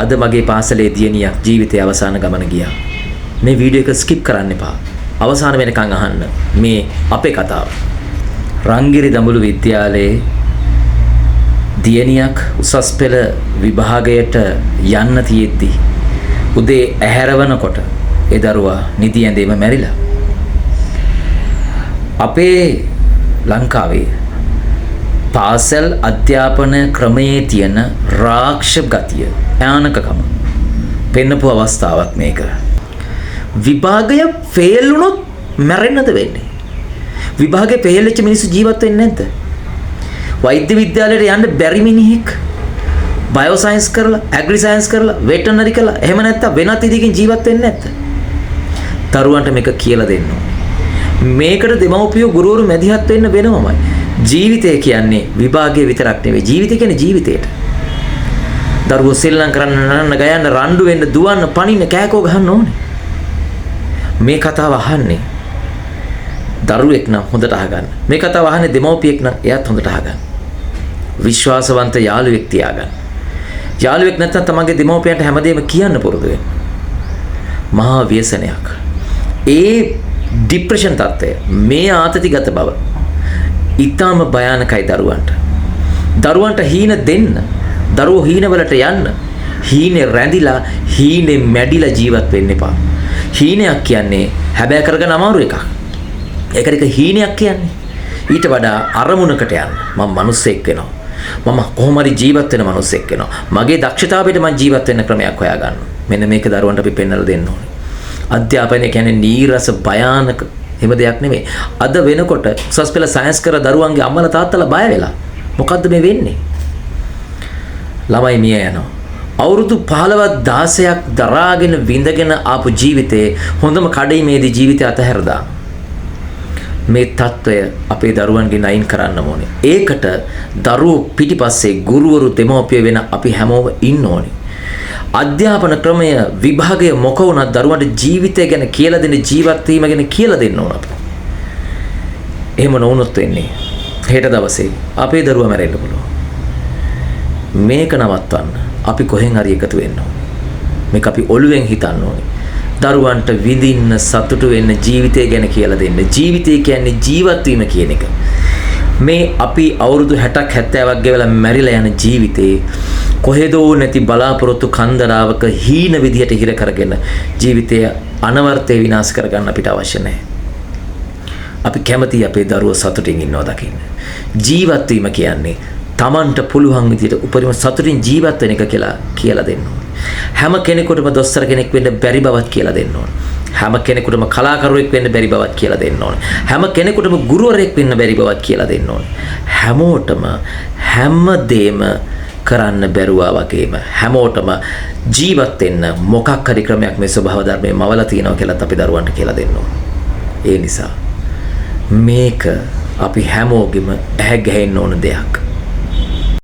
අද මගේ පාසලේ දියණියක් ජීවිතයේ අවසාන ගමන ගියා. මේ වීඩියෝ එක ස්කිප් කරන්න එපා. අවසාන වෙනකන් අහන්න මේ අපේ කතාව. රංගිරි දඹුලු විද්‍යාලයේ දියණියක් උසස් පෙළ විභාගයට යන්න තියෙද්දි උදේ ඇහැරවනකොට ඒ දරුවා නිදි ඇඳේම මැරිලා. අපේ ලංකාවේ පාසල් අධ්‍යාපන ක්‍රමයේ තියෙන රාක්ෂ ගතිය, භයානකකම පෙන්නපු අවස්ථාවක් මේක. විභාගය ෆේල් වුණොත් මැරෙන්නද වෙන්නේ? විභාගේ ෆේල් වෙච්ච මිනිස්සු ජීවත් වෙන්නේ නැද්ද? වෛද්‍ය විද්‍යාලයට යන්න බැරි මිනිහෙක් බයෝ සයන්ස් කරලා, ඇග්‍රි සයන්ස් කරලා, වෙටර්නරි කරලා, එහෙම නැත්නම් වෙනත් විදිහකින් ජීවත් වෙන්නේ නැද්ද? දරුවන්ට මේක කියලා දෙන්න ඕනේ. මේකට දෙමව්පියෝ ගුරුවරු මැදිහත් වෙන්න වෙනවමයි. ජීවිතය කියන්නේ විභාගය විතරක් නෙවෙයි. ජීවිතය කියන්නේ ජීවිතේට. දරුවෝ සෙල්ලම් කරන්න, නටන්න, ගයන්න, රණ්ඩු වෙන්න, දුවන්න, පනින්න, කෑකෝ ගහන්න ඕනේ. මේ කතාව අහන්නේ දරුවෙක් නම් හොඳට අහගන්න. මේ කතාව අහන්නේ දෙමව්පියෙක් නම් එයාත් හොඳට අහගන්න. විශ්වාසවන්ත යාළුවෙක් තියාගන්න. යාළුවෙක් නැත්නම් තමන්ගේ දෙමව්පියන්ට හැමදේම කියන්න පුරුදු වෙන්න. මහා ව්‍යසනයක්. ඒ ඩිප්‍රෙෂන් තත්ත්වය, මේ ආතතිගත බව ඉතාම භයානකයි දරුවන්ට. දරුවන්ට හීන දෙන්න, දරුවෝ හීනවලට යන්න, හීනේ රැඳිලා හීනේ මැඩිලා ජීවත් වෙන්න එපා. හීනයක් කියන්නේ හැබෑ කරගන්න අමාරු එකක්. ඒකට එක හීනයක් කියන්නේ. ඊට වඩා අරමුණකට යන්න. මම මිනිස්සෙක් වෙනවා. මම කොහොම හරි ජීවත් වෙන මිනිස්සෙක් වෙනවා. මගේ දක්ෂතාවයට මං ජීවත් වෙන්න ක්‍රමයක් හොයාගන්නවා. මෙන්න මේක දරුවන්ට අපි පෙන්වලා දෙන්න ඕනේ. අධ්‍යාපනය කියන්නේ නීරස භයානක එහෙම දෙයක් නෙමෙයි. අද වෙනකොට උසස් පෙළ සයන්ස් කර දරුවන්ගේ අම්මලා තාත්තලා බය වෙලා. මොකද්ද මේ වෙන්නේ? ළමයි මිය යනවා. අවුරුදු 15ක් 16ක් දරාගෙන විඳගෙන ආපු ජීවිතේ හොඳම කඩයිමේදී ජීවිතය අතහැර දානවා. මේ తত্ত্বය අපේ දරුවන්ගෙන් අයින් කරන්න ඕනේ. ඒකට දරුවෝ පිටිපස්සේ ගුරුවරු දෙමව්පිය වෙන අපි හැමෝම ඉන්න ඕනේ. අධ්‍යාපන ක්‍රමය විභාගය මොක වුණත් දරුවන්ට ජීවිතය ගැන කියලා දෙන්න, ජීවත් වීම ගැන කියලා දෙන්න ඕන අපි. එහෙම නොවුනොත් වෙන්නේ හෙට දවසේ අපේ දරුවා මැරෙන්න පුළුවන්. මේක නවත්තන්න අපි කොහෙන් හරි එකතු වෙන්න ඕනේ. මේක අපි ඔළුවෙන් හිතන්න ඕනේ. දරුවන්ට විඳින්න, සතුටු වෙන්න, ජීවිතය ගැන කියලා දෙන්න. ජීවිතය කියන්නේ ජීවත් වීම කියන එක. මේ අපි අවුරුදු 60ක් 70ක් ගෙවලා මැරිලා යන ජීවිතේ කොහෙදෝ නැති බලාපොරොත්තු කන්දරාවක හීන විදිහට හිර කරගෙන ජීවිතය අනවර්ථය විනාශ කරගන්න අපිට අවශ්‍ය නැහැ. අපි කැමති අපේ දරුවෝ සතුටින් ඉන්නවා දකින්න. ජීවත් වීම කියන්නේ තමන්ට පුළුවන් විදිහට උපරිම සතුටින් ජීවත් වෙන එක කියලා කියලා දෙන්න ඕනේ. හැම කෙනෙකුටම දොස්තර කෙනෙක් වෙන්න බැරි බවත් කියලා දෙන්න ඕනේ. හැම කෙනෙකුටම කලාකරුවෙක් වෙන්න බැරි බවත් කියලා දෙන්න ඕනේ. හැම කෙනෙකුටම ගුරුවරයෙක් වෙන්න බැරි බවත් කියලා දෙන්න ඕනේ. හැමෝටම හැම දෙම කරන්න බැරුවා වගේම හැමෝටම ජීවත් වෙන්න මොකක් හරි ක්‍රමයක් මේ ස්වභාව ධර්මයේ මවලා තියෙනවා කියලාත් අපි දරුවන්ට කියලා දෙන්න ඕනේ. ඒ නිසා මේක අපි හැමෝගෙම ඇහැ ගැහෙන්න ඕන දෙයක්.